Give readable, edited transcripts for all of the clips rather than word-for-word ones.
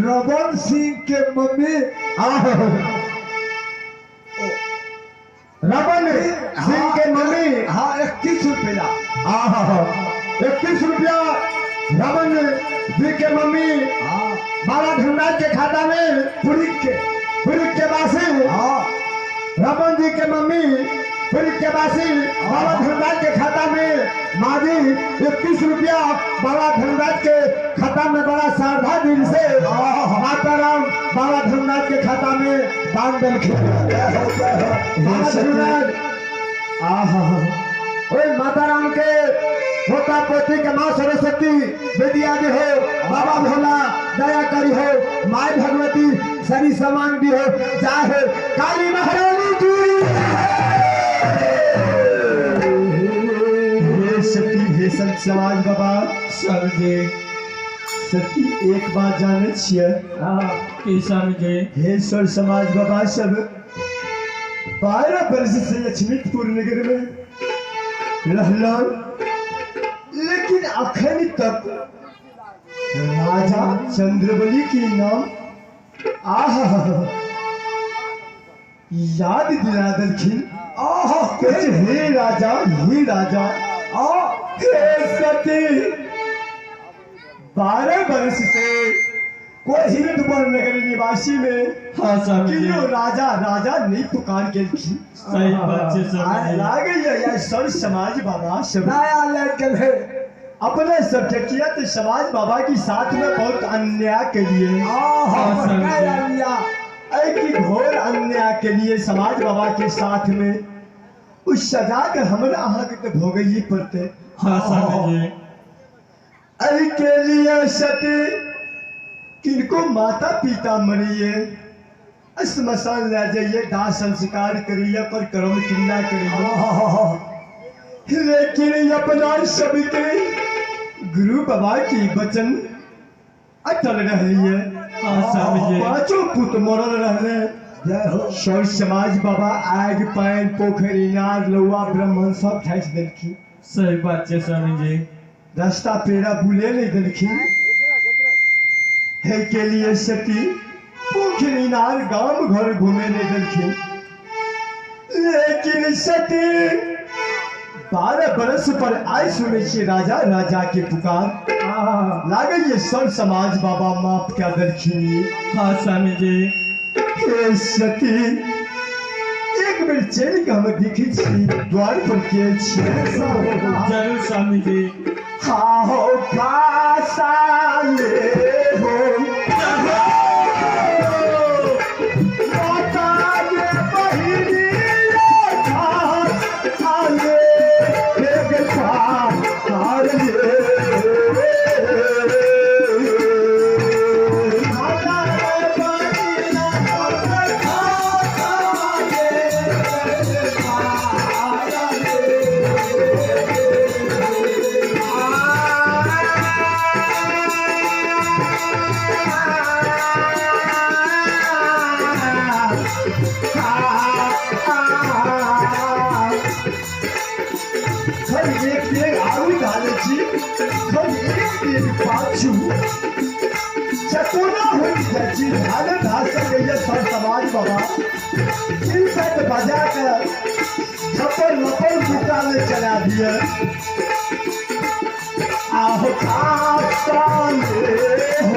रमन सिंह के मम्मी। आहो रमन सिंह के मम्मी। हाँ 21 रुपया। आहो 21 रुपया रमन जी के मम्मी। हाँ बाबा धर्मराज के खाता में पुरी के वासी। हाँ रमन जी के मम्मी पुरी के वासी बाबा धर्मराज के खाता में माजी 21 रुपया बाबा धर्मराज के खाता में बड़ा श्रद्धा दिल से माता राम बाबा धर्मराज के खाता में दान दिलखिन। बाबा धर्मराज आहा ओए माता राम के पोता पोती के माँ सरस्वती विद्या दे हो, बाबा भोला दया करी हो, माय भगवती सरी समान भी हो, चाहे काली महारानी की। हे सती हे संत समाज बाबा स्वामी जी सती एक बात जाने छियै। की स्वामी जी? हे सर समाज बाबा सब 12 वर्ष से लक्ष्मीपुर नगर में रहल, लेकिन अखन तक राजा चंद्रबली के नाम आह याद दिला दलखिन। आह हे राजा हे राजा आ हे सती 12 वर्ष से कोई हिंदपुर नगर निवासी में हाँ स्वामी जी राजा राजा नहीं पुकार के सही बात है स्वामी जी। लागे या सर समाज बाबा सब नया लग है अपने सब किया तो समाज बाबा की साथ में बहुत अन्याय के लिए की घोर अन्याय के लिए समाज बाबा के साथ में उस सजा के हमरा अहाँ के तो भोगई पड़ते। हाँ स्वामी जी। अरे के लिए सती किनको माता पिता मरिए श्मशान ले जाइए, दाह संस्कार करिए पर कर्म क्रिया करिए, लेकिन अपना सबके गुरु बाबा की वचन अटल रहिए। पांचों पुत मरल रहले। सर समाज बाबा आग पानि पोखरि इनार लौआ ब्राह्मण सब ठैस देलखिन। सही बात है स्वामी जी। रास्ता पेड़ा बुले नहीं देलखिन। है के लिए सती पोखरि इनार गांव घर घूमे नहीं देलखिन, लेकिन सती 12 बरस पर आय सुनै छियै राजा राजा के पुकार लागे ये सर समाज बाबा माफ क्या देलखिन। हाँ स्वामी जी। हे सती एक बेर चलि के हम देखै छी द्वार पर के छियै। जरूर स्वामी जी। हा हो खासा ले हो माता गे बहिनी आले चकोना होइत जाइ छी धान धा सकैए सर समाज बाबा तीन साइड बजा के थप्पड़ लपड़ बुका ले चला दिए। आहो खाता ले हो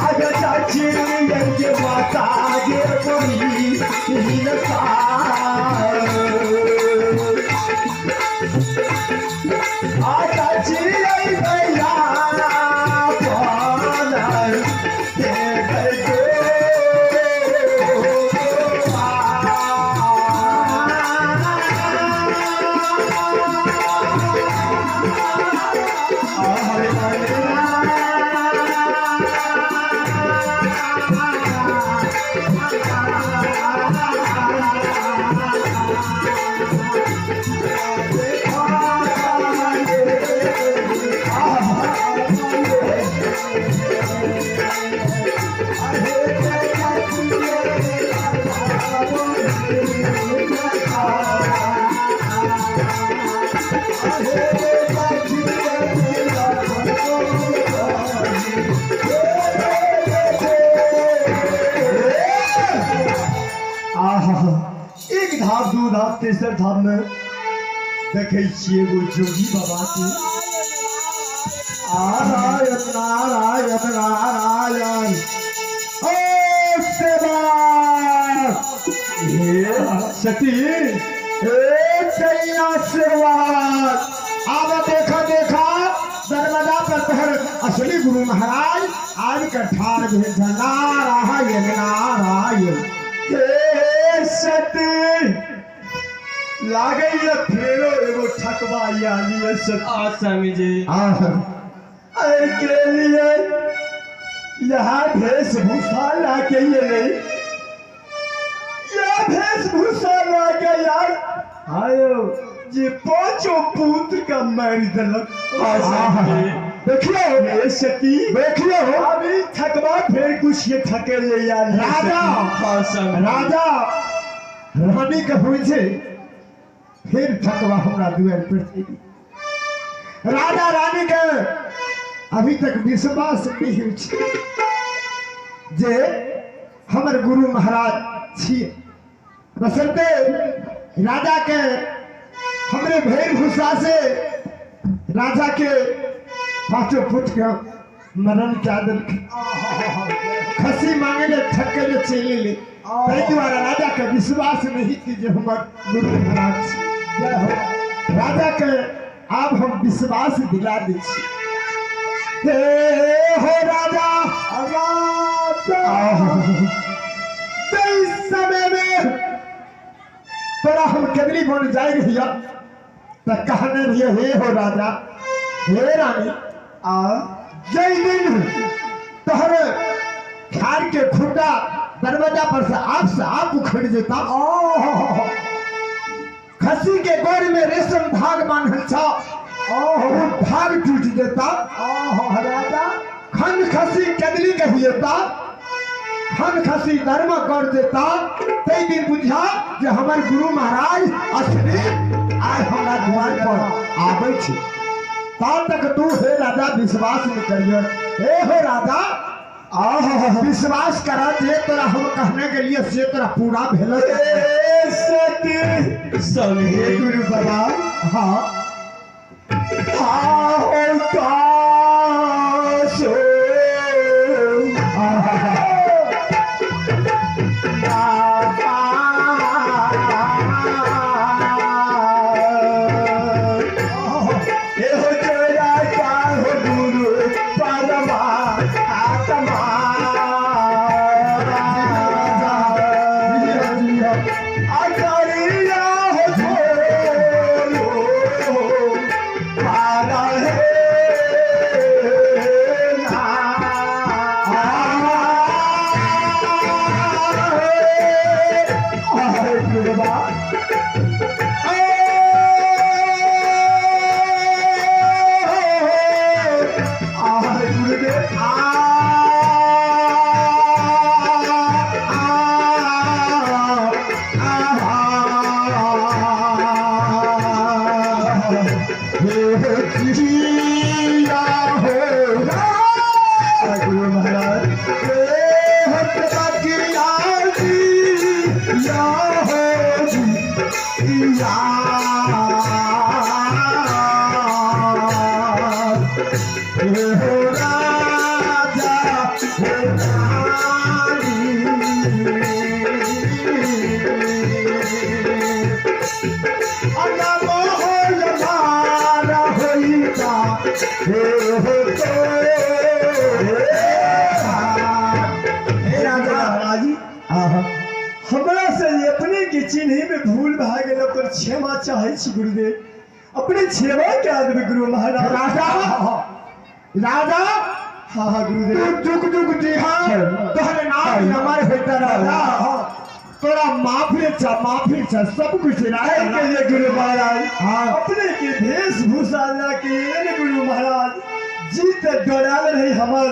ले चाची के माता गे धाप 2 धाप तेसर धाप में देखै छियै एगो जोगी बाबा के। नारायण नारायण नारायण ओ सेवा हे सती हे सैया सेवा आब देखा देखा दरवाजा पर तोहर असली गुरु महाराज आज के ठाड़ भेल। नारायण नारायण हे सती लागैया फेरो एगो ठकबा आयल सती। आ स्वामी जी। एहि के लिए यहाँ वेशभूषा लाके ये यह वेशभूषा लाके यार आयो जे पांचों पुत्र का मारि देलक। देखियो हे सती देखियो अभी ठकबा फेर कुछ ये ठके ले यार। राजा राजा रानी के होइ छै फिर ठकबा हमरा दुआर पर चलि। राजा रानी के अभी तक विश्वास नहीं होइ छै जे हमर गुरु महाराज छियै। बसरते राजा के हमरे भेषभूषा से राजा के पांचों पुत्र के मरण क्या देलखिन। खसी मांगे ले ठके ले चलि ले ताहि दुआरे राजा के विश्वास नहीं थी जे हमर गुरु महाराज छी। राजा के आब हम विश्वास दिला दै छी। हे हो राजा समय में तोरा हम केदली बन जाए रहिया त कहने रहिए हे हो राजा हे रानी आ जय दिन तोहर खार के खुटा दरवाजा पर से आप उखड़ जेता। खसी के गोर में रेशम धाग बांधल छ धाग टूट जेता। राजा खन खसी कदली के हुएता खन खसी धर्म कर देता। तै दिन बुझा जे हमर गुरु महाराज असली आइ हमरा द्वार पर आबै छै। ता तक तू हे राजा विश्वास नहीं करियो। हे हो राजा आह विश्वास करा जे तोरा हम कहने के लिए से तोरा पूरा भेल। सती हे गुरु बाबा। हाँ हमरा से अपने के चिन्हे में भूल भा गेल पर क्षमा चाहे छी गुरुदेव। अपने क्षमा के आदमी गुरु महाराज। राजा राजा हाँ हाँ गुरुदेव तू जुग जुग जी हाँ तोहरे नाम नमर होता राजा तोरा माफी चा सब कुछ के लिए गुरु महाराज। हाँ अपने के वेशभूषा के गुरु महाराज जीत डराल रही हमर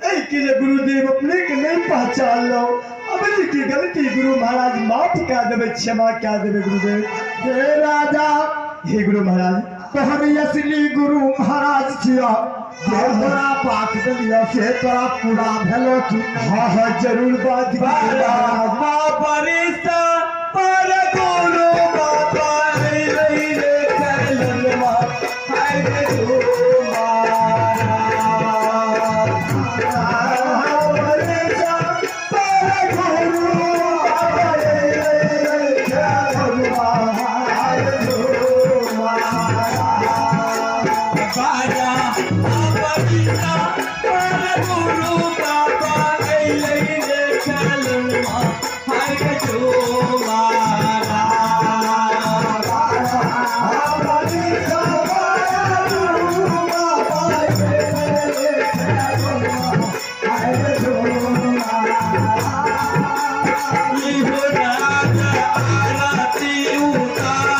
एहि के लिए गुरुदेव अपने के नहीं पहचान लो। अपने की गलती गुरु महाराज माफ कर देवे क्षमा कर देवे गुरुदेव। हे राजा हे गुरु महाराज तोहर असली गुरु महाराज छिया जे तोरा पाक देलियो से तोरा पूरा भेलो कि हाँ हाँ जरूर बात बाबा पर गुरु गुरु बाबा अइलै रे खेलनमा हाय रे जोमारा। इहो राजा आरती उतार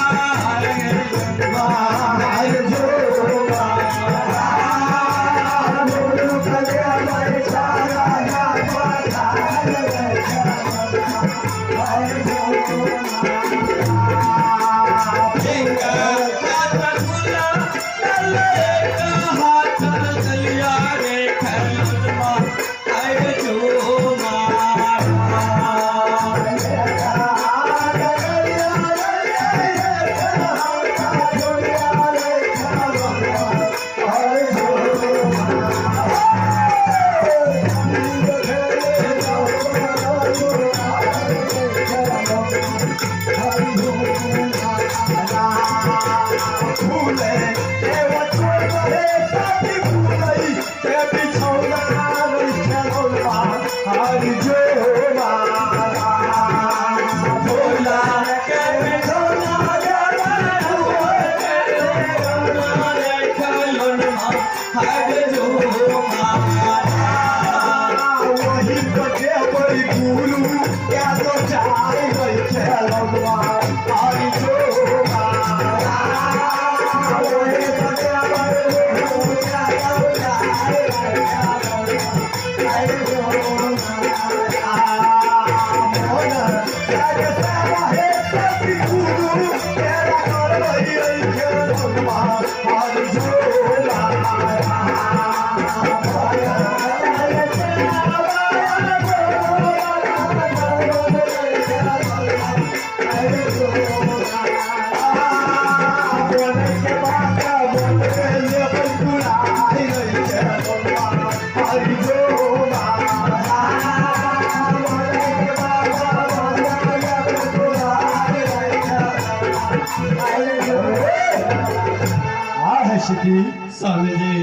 स्वामी जी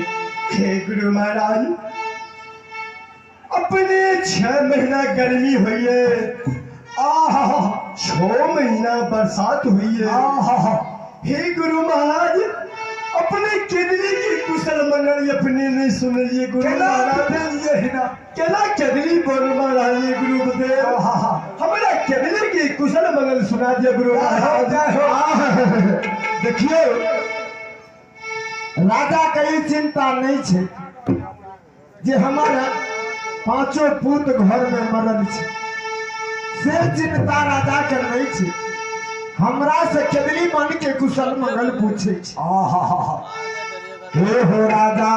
हे गुरु महाराज, अपने 6 महीना गर्मी हुई है, आह 6 महीना बरसात हुई है। हे गुरु महाराज, अपने केदली की कुशल मंगल अपने नहीं सुन लिए गुरु महाराज। केला केदली बोलवा रही गुरुदेव, हमारा केदली की कुशल मंगल सुना दिया गुरु महाराज। देखिए राजा के चिंता नहीं छे जे हमारा 5 पूत घर में मरल छे, से चिंता राजा के नहीं छे। हमरा से केदली मन के कुशल मंगल पूछे छे। हे हो राजा।